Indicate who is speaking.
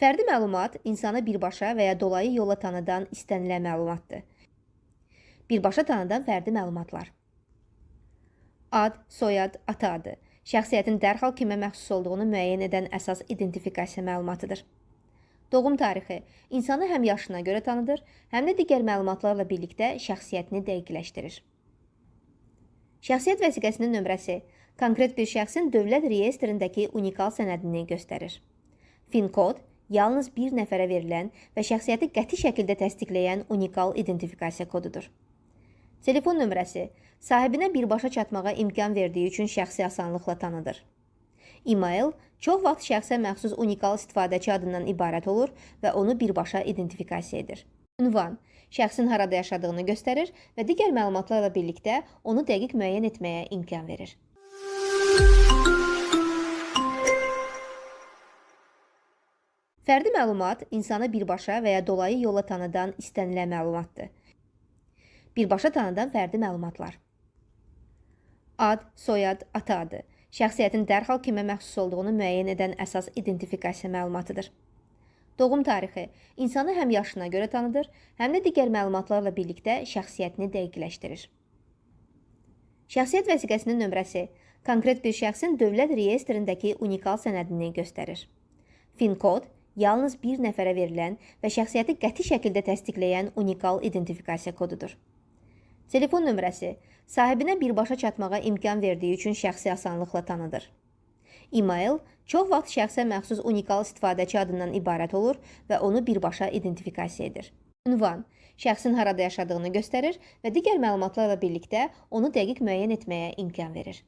Speaker 1: Fərdi məlumat insanı birbaşa və ya dolayı yolla tanıdan istənilən məlumatdır. Birbaşa tanıdan fərdi məlumatlar. Ad, soyad, ata adı. Şəxsiyyətin dərhal kimə məxsus olduğunu müəyyən edən əsas identifikasiya məlumatıdır. Doğum tarixi insanı həm yaşına görə tanıdır, həm də digər məlumatlarla birlikdə şəxsiyyətini dəqiqləşdirir. Şəxsiyyət vəsiqəsinin nömrəsi konkret bir şəxsin dövlət reyestrindəki unikal sənədini göstərir. FIN kod yalnız bir nəfərə verilən və şəxsiyyəti qəti şəkildə təsdiqləyən unikal identifikasiya kodudur. Telefon nömrəsi sahibinə birbaşa çatmağa imkan verdiyi üçün şəxsi asanlıqla tanıdır. E-mail çox vaxt şəxsə məxsus unikal istifadəçi adından ibarət olur və onu birbaşa identifikasiya edir. Ünvan şəxsin harada yaşadığını göstərir və digər məlumatlarla birlikdə onu dəqiq müəyyən etməyə imkan verir. Fərdi məlumat insanı birbaşa və ya dolayı yolla tanıdan istənilən məlumatdır. Birbaşa tanıdan fərdi məlumatlar. Ad, soyad, ata adı. Şəxsiyyətin dərhal kimə məxsus olduğunu müəyyən edən əsas identifikasiya məlumatıdır. Doğum tarixi insanı həm yaşına görə tanıdır, həm də digər məlumatlarla birlikdə şəxsiyyətini dəqiqləşdirir. Şəxsiyyət vəsiqəsinin nömrəsi konkret bir şəxsin dövlət reyestrindəki unikal sənədini göstərir. FIN kod yalnız bir nəfərə verilən və şəxsiyyəti qəti şəkildə təsdiqləyən unikal identifikasiya kodudur. Telefon nömrəsi sahibinə birbaşa çatmağa imkan verdiyi üçün şəxsi asanlıqla tanıdır. E-mail çox vaxt şəxsə məxsus unikal istifadəçi adından ibarət olur və onu birbaşa identifikasiya edir. Ünvan şəxsin harada yaşadığını göstərir və digər məlumatlarla birlikdə onu dəqiq müəyyən etməyə imkan verir.